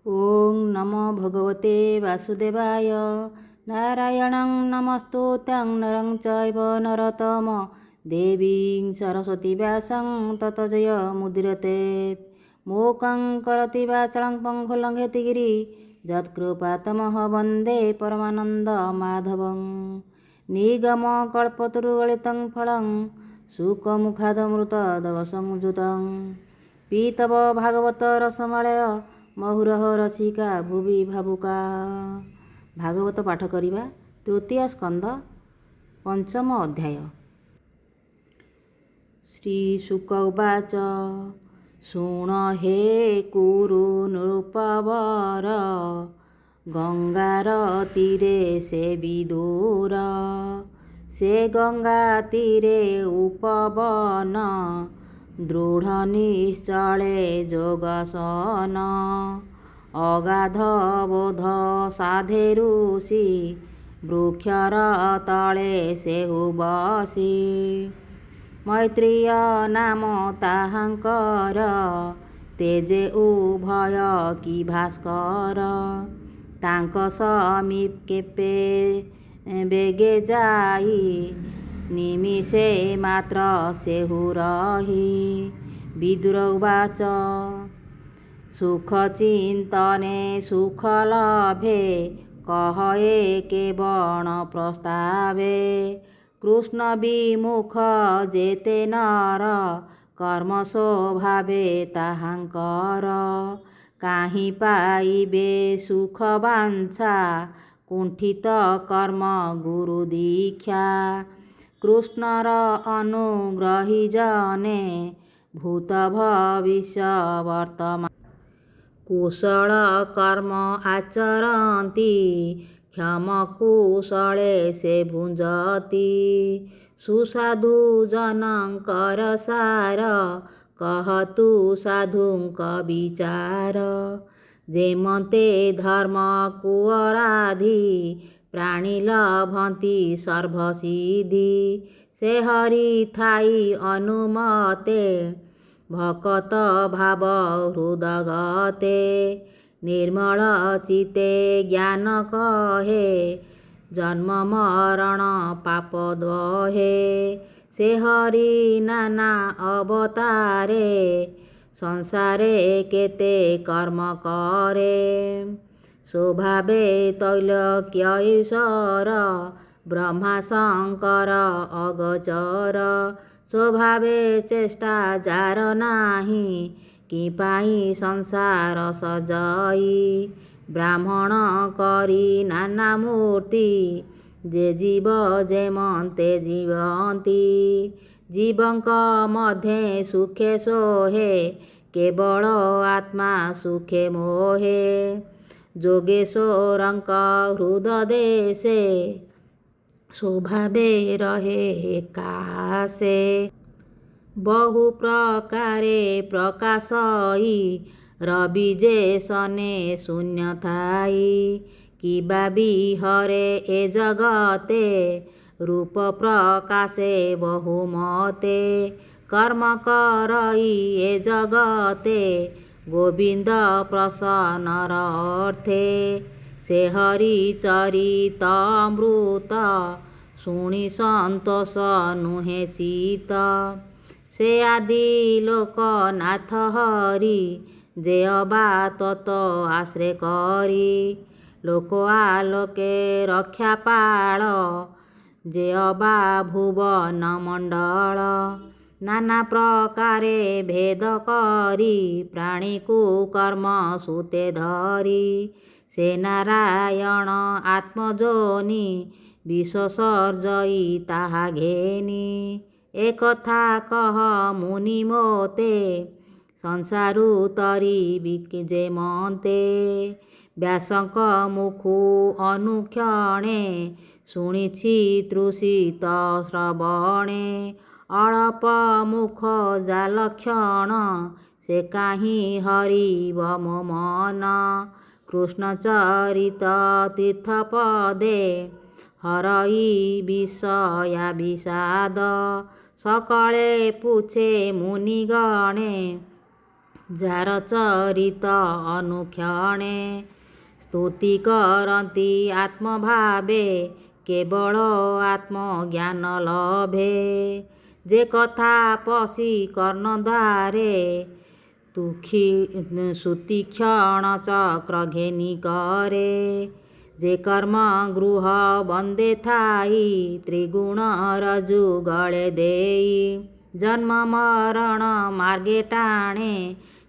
ଓଁ ନମୋ ଭଗବତେ ବାସୁଦେବାୟ। ନାରାୟଣଂ ନମସ୍ତୁତ୍ୟଂ ନରଂ ଚୈବ ନରୋତ୍ତମ ଦେବୀଂ ସରସ୍ୱତୀ ବ୍ୟାସଂ ତତ ଜୟ ମୁଦୀରୟେତ୍। ମୂକଂ କରୋତି ବାଚାଳଂ ପଙ୍ଗୁଂ ଲଙ୍ଘୟତେ ଗିରି ଯତ୍କୃପାତମହଂ ବନ୍ଦେ ପରମାନନ୍ଦ ମାଧବଂ। ନିଗମ କଳ୍ପତରୁଗଳିତଂ ଫଳଂ ଶୁକମୁଖାଦମୃତଦ୍ରବ ସଂଯୁତଂ ପୀତବ ଭାଗବତ ରସମାଳୟ ମହୁରହ ରସିକା ଭୁବି ଭାବୁକା। ଭାଗବତ ପାଠ କରିବା, ତୃତୀୟ ସ୍କନ୍ଧ, ପଞ୍ଚମ ଅଧ୍ୟାୟ। ଶ୍ରୀ ଶୁକ ଉବାଚ, ଶୁଣ ହେ କୁରୁ ନୃପବର, ଗଙ୍ଗାର ତୀରେ ସେ ବିଦୁର। ସେ ଗଙ୍ଗା ତୀରେ ଉପବନ, ଦୃଢ଼ ନିଶ୍ଚଳେ ଯୋଗାସନ। ଅଗାଧ ବୋଧ ସାଧେ ଋଷି, ବୃକ୍ଷର ତଳେ ସେହୁ ବସି। ମୈତ୍ରେୟ ନାମ ତାହାଙ୍କର, ତେଜେ ଉଭୟ କି ଭାସ୍କର। ତାଙ୍କ ସମୀପେ ବେଗେ ଯାଇ, ନିମିଷେ ମାତ୍ର ସେହୁ ରହି। ବିଦୁର ଉବାଚ, ସୁଖ ଚିନ୍ତନେ ସୁଖ ଲଭେ, କହ ଏ କେବଣ ପ୍ରସ୍ତାବେ। କୃଷ୍ଣ ବିମୁଖ ଯେତେ ନର, କର୍ମ ସ୍ୱଭାବେ ତାହାଙ୍କର। କାହିଁ ପାଇବେ ସୁଖ ବାଞ୍ଛା, କୁଣ୍ଠିତ କର୍ମ ଗୁରୁ ଦୀକ୍ଷା। କୃଷ୍ଣର ଅନୁଗ୍ରହୀ ଜନେ, ଭୂତ ଭବିଷ୍ୟ ବର୍ତ୍ତମାନ। କୁଶଳ କର୍ମ ଆଚରନ୍ତି, କ୍ଷମ କୁଶଳେ ସେ ଭୁଞ୍ଜନ୍ତି। ସୁସାଧୁ ଜନଙ୍କର ସାର, କହ ତୁ ସାଧୁଙ୍କ ବିଚାର। ଯେମନ୍ତେ ଧର୍ମକୁ ଆରାଧି, ପ୍ରାଣୀ ଲଭନ୍ତି ସର୍ବସିଦ୍ଧି। ସେ ହରି ଥାଇ ଅନୁମତେ, ଭକତ ଭାବ ହୃଦଗତେ। ନିର୍ମଳ ଚିତ୍ତେ ଜ୍ଞାନ କହେ, ଜନ୍ମ ମରଣ ପାପ ଦହେ। ସେ ହରି ନାନା ଅବତାରେ, ସଂସାରେ କେତେ କର୍ମ କରେ। ସ୍ୱଭାବେ ତ୍ରୈଲୋକ୍ୟ ଈଶ୍ୱର, ବ୍ରହ୍ମା ଶଙ୍କର ଅଗୋଚର। ସ୍ୱଭାବେ ଚେଷ୍ଟା ଯାର ନାହିଁ, କିପାଇଁ ସଂସାର ସଜଇ। ବ୍ରାହ୍ମଣ କରି ନାନା ମୂର୍ତ୍ତି, ଯେ ଜୀବ ଯେମନ୍ତେ ଜୀବନ୍ତି। ଜୀବଙ୍କ ମଧ୍ୟେ ସୁଖେ ଶୋହେ, କେବଳ ଆତ୍ମା ସୁଖେ ମୋହେ। ଯୋଗେଶ୍ୱରଙ୍କ ହୃଦଦେଶେ, ସ୍ୱଭାବେ ରହେ ଏକା ସେ। ବହୁ ପ୍ରକାରେ ପ୍ରକାଶଇ, ରବି ଯେ ସନେ ଶୂନ୍ୟ ଥାଇ। କିବା ବିହରେ ଏ ଜଗତେ, ରୂପ ପ୍ରକାଶେ ବହୁମତେ। କର୍ମ କରଇ ଏ ଜଗତେ, ଗୋବିନ୍ଦ ପ୍ରସନ୍ନର ଅର୍ଥେ। ସେ ହରି ଚରିତ ଅମୃତ, ଶୁଣି ସନ୍ତୋଷ ନୁହେଁ ଚିତ୍ତ। ସେ ଆଦି ଲୋକନାଥ ହରି, ଯେ ଅବା ତତ ଆଶ୍ରେ କରି। ଲୋକ ଆଲୋକେ ରକ୍ଷାପାଳ, ଯେ ଅବା ଭୁବନ ମଣ୍ଡଳ। ନାନା ପ୍ରକାରେ ଭେଦ କରି, ପ୍ରାଣୀକୁ କର୍ମ ସୂତେ ଧରି। ସେ ନାରାୟଣ ଆତ୍ମଯୋନି, ବିଶ୍ୱ ତାହା ଘେନି। ଏକଥା କହ ମୁନି ମୋତେ, ସଂସାରୁ ତରିବି ଯେମନ୍ତେ। ବ୍ୟାସଙ୍କ ମୁଖୁ ଅନୁକ୍ଷଣେ, ଶୁଣିଛି ତୃଷିତ ଶ୍ରବଣେ। ଅଳପ ମୁଖ ଯା ଲକ୍ଷଣ, ସେ କାହିଁ ହରିବ ମୋ ମନ। କୃଷ୍ଣ ଚରିତ ତୀର୍ଥପଦେ, ହରଇ ବିଷୟା ବିଷାଦ। ସକଳେ ପୁଛେ ମୁନିଗଣେ, ଯାର ଚରିତ ଅନୁକ୍ଷଣେ ସ୍ତୁତି କରନ୍ତି ଆତ୍ମଭାବେ, କେବଳ ଆତ୍ମଜ୍ଞାନ ଲଭେ। ଯେ କଥା ପଶି କର୍ଣ୍ଣଦ୍ୱାରେ ସୁତୀକ୍ଷଣ ଚକ୍ର ଘେନି କରେ। ଯେ କର୍ମ ଗୃହ ବନ୍ଦେ ଥାଇ ତ୍ରିଗୁଣ ରଜୁ ଗଳେ ଦେଇ, ଜନ୍ମ ମରଣ ମାର୍ଗେ ଟାଣେ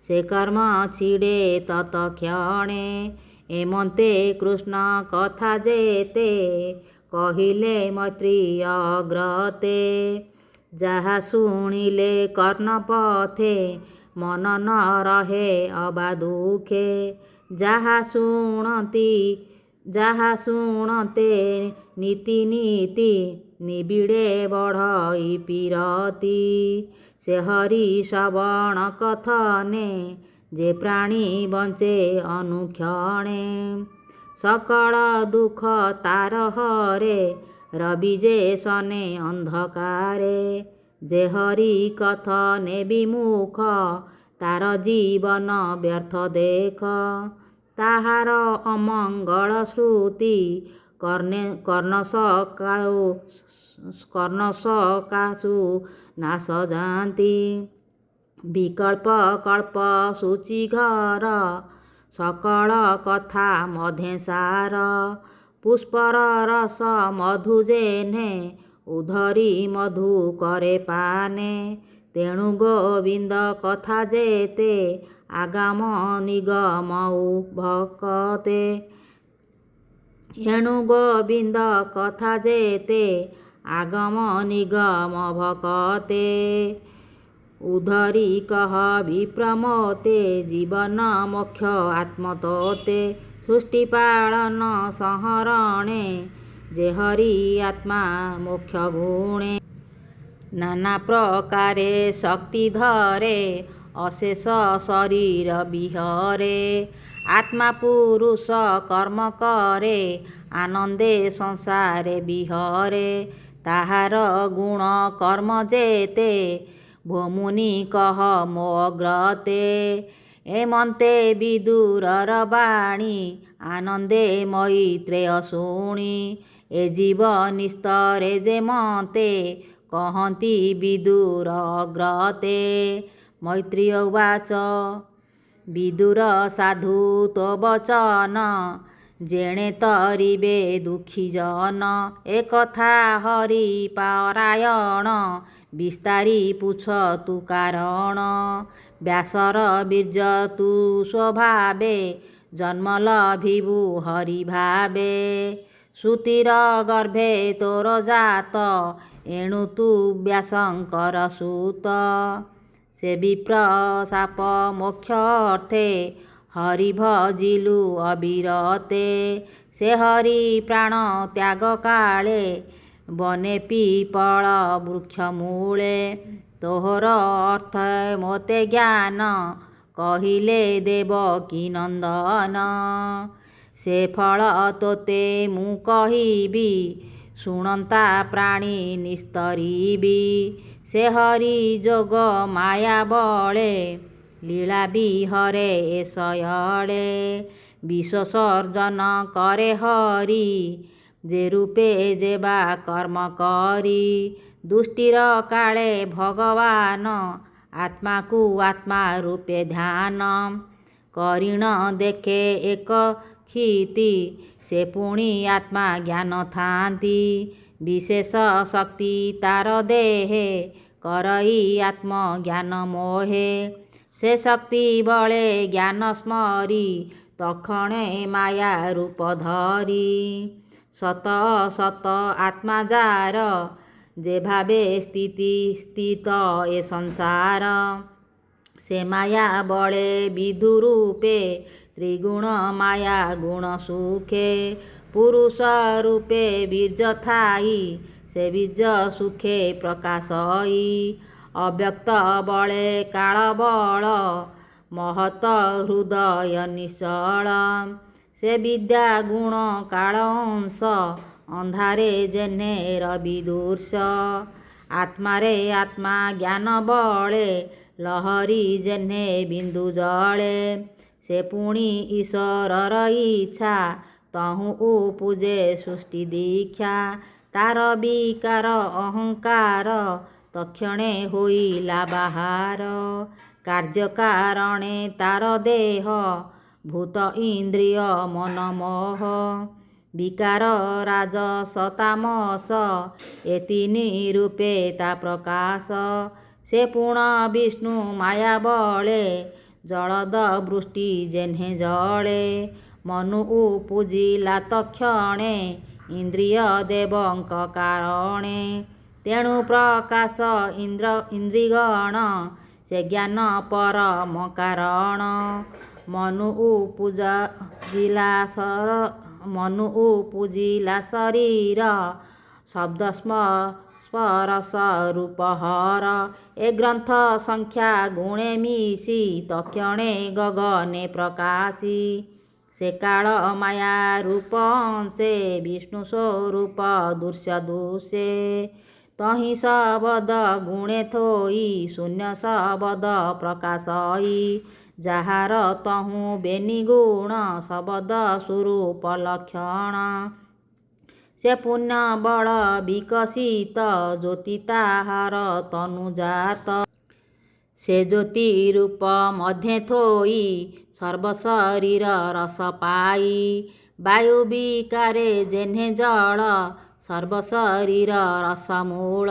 ସେ କର୍ମ ଛିଡ଼େ ତତକ୍ଷଣେ। ଏମନ୍ତେ କୃଷ୍ଣ କଥା ଯେତେ କହିଲେ ମୈତ୍ରେୟ ଅଗ୍ରତେ। ଯାହା ଶୁଣିଲେ କର୍ଣ୍ଣପଥେ ମନ ନ ରହେ ଅବା ଦୁଃଖେ। ଯାହା ଶୁଣନ୍ତେ ନିତି ନିତି ନିବିଡ଼େ ବଢ଼ଇ ପୀରତି। ସେ ହରି ଶ୍ରବଣ କଥନେ ଯେ ପ୍ରାଣୀ ବଞ୍ଚେ ଅନୁକ୍ଷଣେ। ସକଳ ଦୁଃଖ ତାର ହରେ ରବି ଯେ ସନେ ଅନ୍ଧକାରେ। ଯେ ହରି କଥନେ ବିମୁଖ ତାର ଜୀବନ ବ୍ୟର୍ଥ ଦେଖ। ତାହାର ଅମଙ୍ଗଳ ଶ୍ରୁତି କର୍ଣ୍ଣ ସକାଶୁ ନାଶ ଯାନ୍ତି। ବିକଳ୍ପ କଳ୍ପ ଶୁଚି ଘର ସକଳ କଥା ମଧ୍ୟେ ସାର। ପୁଷ୍ପର ରସ ମଧୁ ଯେହ୍ନେ ଉଧରି ମଧୁ କରେ ପାନେ। ତେଣୁ ଗୋବିନ୍ଦ କଥା ଯେତେ ଆଗମ ନିଗମ ଭକତେ। ଏଣୁ ଗୋବିନ୍ଦ କଥା ଯେତେ ଆଗମ ନିଗମ ଭକତେ। ଉଧରି କହ ବିପ୍ର ମୋତେ ଜୀବନ ମୋକ୍ଷ ଆତ୍ମତୋତେ। ସୃଷ୍ଟି ପାଳନ ସଂହରଣେ ଯେ ହରି ଆତ୍ମା ମୋକ୍ଷ ଗୁଣେ। ନାନା ପ୍ରକାରେ ଶକ୍ତି ଧରେ ଅଶେଷ ଶରୀର ବିହରେ। ଆତ୍ମା ପୁରୁଷ କର୍ମ କରେ ଆନନ୍ଦେ ସଂସାରେ ବିହରେ। ତାହାର ଗୁଣ କର୍ମ ଯେତେ ଭୋ ମୁନି କହ ମୋ ଅଗ୍ରତେ। ଏମନ୍ତେ ବିଦୁରର ବାଣୀ ଆନନ୍ଦେ ମୈତ୍ରେୟ ଶୁଣି। ଏ ଜୀବ ନିସ୍ତରେ ଯେମନ୍ତେ କହନ୍ତି ବିଦୁର ଅଗ୍ରତେ। ମୈତ୍ରେୟ ଉବାଚ ବିଦୁର ସାଧୁ ତୋ ବଚନ ଯେଣେ ତରିବେ ଦୁଃଖୀ ଜନ। ଏ କଥା ହରି ପରାୟଣ ବିସ୍ତାରି ପୁଛ ତୁ କାରଣ। ବ୍ୟାସର ବୀର୍ଯ୍ୟ ତୁ ସ୍ୱଭାବେ ଜନ୍ମ ଲଭିବୁ ହରି ଭାବେ। ସୂତିର ଗର୍ଭେ ତୋର ଜାତ ଏଣୁ ତୁ ବ୍ୟାସଙ୍କର ସୁତ। ସେ ବିପ୍ର ଶାପ ମୋକ୍ଷ ଅର୍ଥେ ହରି ଭଜିଲୁ ଅବିରତେ। ସେ ହରି ପ୍ରାଣ ତ୍ୟାଗ କାଳେ ବନେ ପିପ୍ପଳ ବୃକ୍ଷ ମୂଳେ। ତୋହର ଅର୍ଥେ ମୋତେ ଜ୍ଞାନ କହିଲେ ଦେବକୀ ନନ୍ଦନ। ସେ ଫଳ ତୋତେ ମୁଁ କହିବି ଶୁଣନ୍ତା ପ୍ରାଣୀ ନିସ୍ତରିବି। ସେ ହରି ଯୋଗ ମାୟା ବଳେ ଲୀଳା ବିହରେ ଏ ଶୟଳେ। ବିଶ୍ୱ କରେ ହରି ଯେ ରୂପେ ଯେବା କର୍ମ କରି। ଦୁଷ୍ଟିର କାଳେ ଭଗବାନ ଆତ୍ମାକୁ ଆତ୍ମା ରୂପେ ଧ୍ୟାନ। କରିଣ ଦେଖେ ଏକ କ୍ଷିତି ସେ ପୁଣି ଆତ୍ମା ଜ୍ଞାନ ଥାନ୍ତି। ବିଶେଷ ଶକ୍ତି ତାର ଦେହେ କରଇ ଆତ୍ମଜ୍ଞାନ ମୋହେ। ସେ ଶକ୍ତି ବଳେ ଜ୍ଞାନ ସ୍ମରି ତକ୍ଷଣେ ମାୟା ରୂପ ଧରି। ସତ ଅସତ ଆତ୍ମା ଯାର ଯେ ଭାବେ ସ୍ଥିତି ସ୍ଥିତ ଏ ସଂସାର। ସେ ମାୟା ବଳେ ବିଧୁ ରୂପେ ତ୍ରିଗୁଣ ମାୟା ଗୁଣ ସୁଖେ। ପୁରୁଷ ରୂପେ ବୀର୍ଯ୍ୟ ଥାଇ ସେ ବୀର୍ଯ୍ୟ ସୁଖେ ପ୍ରକାଶଇ। ଅବ୍ୟକ୍ତ ବଳେ କାଳ ବଳ ମହତ ହୃଦୟ ନିଶ୍ଚଳ। ସେ ବିଦ୍ୟା ଗୁଣ କାଳ ଅଂଶ ଅନ୍ଧାରେ ଯେହ୍ନେ ରବି ଦୃଶ୍ୟ। ଆତ୍ମାରେ ଆତ୍ମା ଜ୍ଞାନ ବଳେ ଲହରୀ ଯେହ୍ନେ ବିନ୍ଦୁ ଜଳେ। ସେ ପୁଣି ଈଶ୍ୱରର ଇଚ୍ଛା, ତହୁଁ ଉପୁଜେ ସୃଷ୍ଟି ଦୀକ୍ଷା। ତାର ବିକାର ଅହଙ୍କାର ତକ୍ଷଣେ ହୋଇଲା ବାହାର। କାର୍ଯ୍ୟ କାରଣେ ତାର ଦେହ, ଭୂତ ଇନ୍ଦ୍ରିୟ ମନ ମୋହ। ବିକାର ରାଜସ ତାମସ, ଏ ତିନି ରୂପେ ତା ପ୍ରକାଶ। ସେ ପୁଣ ବିଷ୍ଣୁ ମାୟା ବଳେ, ଜଳଦ ବୃଷ୍ଟି ଯେହ୍ନେ ଜଳେ। ମନୁ ଉପୁଜିଲା ତକ୍ଷଣେ, ଇନ୍ଦ୍ରିୟ ଦେବଙ୍କ କାରଣେ। ତେଣୁ ପ୍ରକାଶ ଇନ୍ଦ୍ରିଗଣ, ସେ ଜ୍ଞାନ ପରମ କାରଣ। ମନୁ ଉପୁଜିଲା ଶରୀର, ଶବ୍ଦ ସ୍ପରଶ ରୂପ ହର। ଏ ଗ୍ରନ୍ଥ ସଂଖ୍ୟା ଗୁଣେ ମିଶି, ତକ୍ଷଣେ ଗଗନେ ପ୍ରକାଶି। ସେ କାଳ ମାୟା ରୂପ ଅଂଶେ, ବିଷ୍ଣୁ ସ୍ୱରୂପ ଦୃଶ୍ୟ ଦୁଶେ। ତହିଁ ଶବଦ ଗୁଣେ ଥୋଇ, ଶୂନ୍ୟ ଶବଦ ପ୍ରକାଶଇ। ଯାହାର ତହୁଁ ବେନି ଗୁଣ, ଶବଦ ସ୍ୱରୂପ ଲକ୍ଷଣ। ସେ ପୁଣ୍ୟ ବଳ ବିକଶିତ, ଜ୍ୟୋତି ତାହାର ତନୁଜାତ। ସେ ଜ୍ୟୋତି ରୂପ ମଧ୍ୟେ ଥୋଇ, ସର୍ବ ଶରୀର ରସ ପାଇ। ବାୟୁ ବିକାରେ ଯେହ୍ନେ ଜଳ, ସର୍ବ ଶରୀର ରସ ମୂଳ।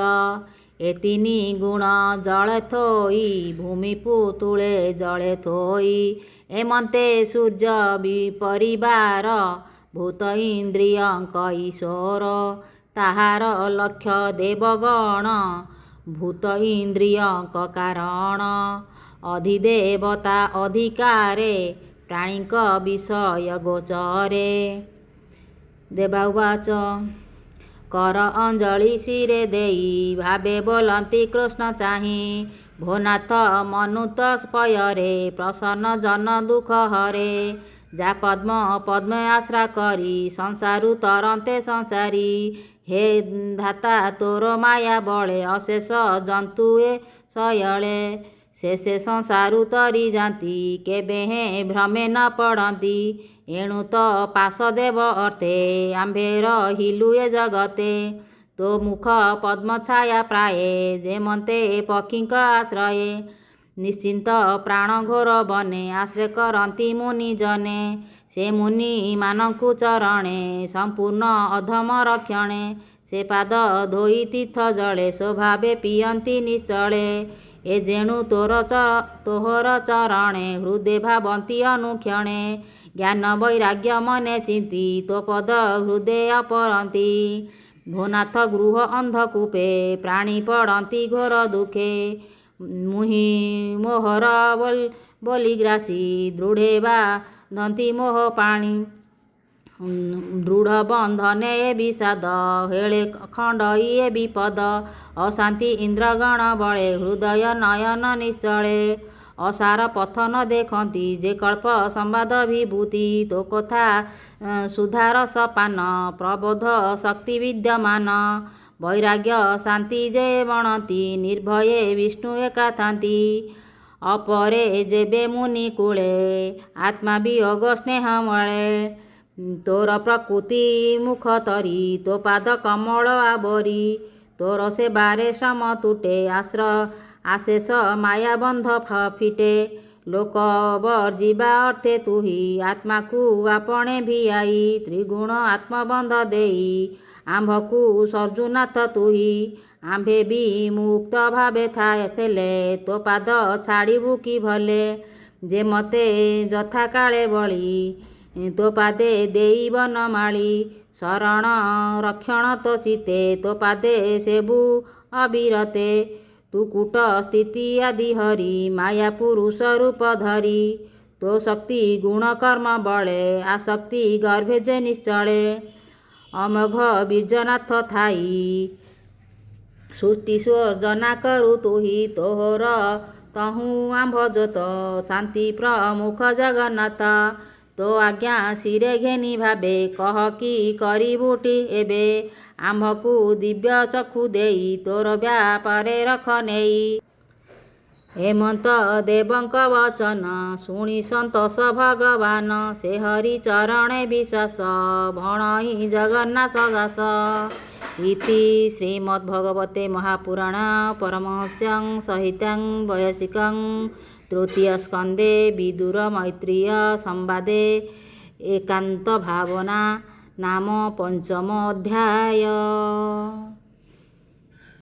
ଏ ତିନି ଗୁଣ ଜଳେ ଥୋଇ, ଭୂମି ପୁତୁଳେ ଜଳେ ଥୋଇ। ଏମନ୍ତେ ସୂର୍ଯ୍ୟ ପରିବାର, ଭୂତ ଇନ୍ଦ୍ରିୟଙ୍କ ଈଶ୍ୱର। ତାହାର ଲକ୍ଷ୍ୟ ଦେବଗଣ, ଭୂତ ଇନ୍ଦ୍ରିୟଙ୍କ କାରଣ। ଅଧିଦେବତା ଅଧିକାରେ, ପ୍ରାଣୀଙ୍କ ବିଷୟ ଗୋଚରେ। ଦେବା ଉବାଚ। କର ଅଞ୍ଜଳି ଶିରେ ଦେଇ, ଭାବେ ବୋଲନ୍ତି କୃଷ୍ଣ ଚାହିଁ। ଭୋନାଥ ମନୁ ତୋ ପୟରେ, ପ୍ରସନ୍ନ ଜନ ଦୁଃଖ ହରେ। ଯା ପଦ୍ମ ପଦ୍ମେ ଆଶ୍ରା କରି, ସଂସାରୁ ତରନ୍ତେ ସଂସାରୀ। ହେ ଧାତା ତୋର ମାୟା ବଳେ, ଅଶେଷ ଜନ୍ତୁ ଏ ଶୟଳେ। ଶେଷେ ସଂସାରୁ ତରି ଯାନ୍ତି, କେବେହେଁ ଭ୍ରମେ ନ ପଡ଼ନ୍ତି। ଏଣୁ ତୋ ପାଶ ଦେବ ଅର୍ଥେ, ଆମ୍ଭେ ରହିଲୁ ଏ ଜଗତେ। ତୋ ମୁଖ ପଦ୍ମ ଛାୟା ପ୍ରାୟେ, ଯେମନ୍ତେ ପକ୍ଷୀଙ୍କ ଆଶ୍ରୟେ। ନିଶ୍ଚିନ୍ତ ପ୍ରାଣ ଘୋର ବନେ, ଆଶ୍ରୟ କରନ୍ତି ମୁନି ଜନେ। ସେ ମୁନିମାନଙ୍କୁ ଚରଣେ, ସମ୍ପୂର୍ଣ୍ଣ ଅଧମ ରକ୍ଷଣେ। ସେ ପାଦ ଧୋଇ ତୀର୍ଥ ଜଳେ, ସ୍ୱଭାବେ ପିଅନ୍ତି ନିଶ୍ଚଳେ। ଏ ଯେଣୁ ତୋହର ଚରଣେ, ହୃଦେ ଭାବନ୍ତି ଅନୁକ୍ଷଣେ। ଜ୍ଞାନ ବୈରାଗ୍ୟ ମନେ ଚିନ୍ତି, ତୋ ପଦ ହୃଦେ ଅପରନ୍ତି। ଭୋନାଥ ଗୃହ ଅନ୍ଧକୂପେ, ପ୍ରାଣୀ ପଡ଼ନ୍ତି ଘୋର ଦୁଃଖେ। ମୁହିଁ ମୋହର ବୋଲି ଗ୍ରାସି, ଦୃଢ଼େ ବାନ୍ଧନ୍ତି ମୋହ ପାଣି। ଦୃଢ଼ ବନ୍ଧନେ ଏ ବିଷାଦ, ହେଳେ ଖଣ୍ଡଇ ଏ ବିପଦ। ଅଶାନ୍ତି ଇନ୍ଦ୍ରଗଣ ବଳେ, ହୃଦୟ ନୟନ ନିଶ୍ଚଳେ। ଅସାର ପଥ ନ ଦେଖନ୍ତି, ଯେ କଳ୍ପ ସମ୍ବାଦ ବିଭୂତି। ତୋ କଥା ସୁଧାରସ ପାନ, ପ୍ରବୋଧ ଶକ୍ତି ବିଦ୍ୟମାନ। ବୈରାଗ୍ୟ ଶାନ୍ତି ଯେ ମଣନ୍ତି, ନିର୍ଭୟେ ବିଷ୍ଣୁ ଏକା ଥାନ୍ତି। ଅପରେ ଯେବେ ମୁନି କୁଳେ, ଆତ୍ମା ବିୟୋଗ ସ୍ନେହ ମଳେ। ତୋର ପ୍ରକୃତି ମୁଖ ତରି, ତୋ ପାଦ କମଳ ଆବରି। ତୋର ସେବାରେ ଶ୍ରମ ତୁଟେ, ଆଶେଷ ମାୟାବନ୍ଧ ଫିଟେ। ଲୋକ ବର୍ଜିବା ଅର୍ଥେ ତୁହି, ଆତ୍ମାକୁ ଆପଣେ ଭିଆଇ। ତ୍ରିଗୁଣ ଆତ୍ମବନ୍ଧ ଦେଇ, ଆମ୍ଭକୁ ସର୍ଜୁନାଥ ତୁହି। ଆମ୍ଭେ ବିମୁକ୍ତ ଭାବେ ଥିଲେ, ତୋ ପାଦ ଛାଡ଼ିବୁ କି ଭଲେ। ଯେ ମତେ ଯଥାକାଳେ ବଳି, ତୋ ପାଦେ ଦେଇ ବନମାଳୀ। ଶରଣ ରକ୍ଷଣ ତୋ ଚିତ୍ତେ, ତୋ ପାଦେ ସେବୁ ଅବିରତେ। ତୁ କୂଟ ସ୍ଥିତି ଆଦି ହରି, ମାୟା ପୁରୁଷ ରୂପ ଧରି। ତୋ ଶକ୍ତି ଗୁଣ କର୍ମ ବଳେ, ଆସକ୍ତି ଗର୍ଭେ ଯେ ନିଶ୍ଚଳେ। ଅମୋଘ ବୀର୍ଯ୍ୟନାଥ ଥାଇ, ସୃଷ୍ଟି ସର୍ଜନା କରୁ ତୁହି। ତୋହର ତହୁଁ ଆମ୍ଭ ଜ୍ୟୋତ, ଶାନ୍ତି ପ୍ରମୁଖ ଜଗନ୍ନାଥ। ତୋ ଆଜ୍ଞା ଶିରେ ଘେନି ଭାବେ, କହ କି କରିବୁଟି ଏବେ। ଆମ୍ଭକୁ ଦିବ୍ୟ ଚକ୍ଷୁ ଦେଇ, ତୋର ବ୍ୟାପାରେ ରଖ ନେଇ। ହେମନ୍ତ ଦେବଙ୍କ ବଚନ ଶୁଣି ସନ୍ତୋଷ ଭଗବାନ, ସେ ହରି ଚରଣେ ବିଶ୍ୱାସ ଭଣଇ ଜଗନ୍ନାଥ ଦାସ। ଇତି ଶ୍ରୀମଦ୍ଭଗବତେ ମହାପୁରାଣ ପରମହଂସ୍ୟାଂ ସହିତାଂ ବୟସିକଂ ତୃତୀୟ ସ୍କନ୍ଧେ ବିଦୁର ମୈତ୍ରୀୟ ସମ୍ବାଦେ ଏକାନ୍ତ ଭାବନା ନାମ ପଞ୍ଚମ ଅଧ୍ୟାୟ।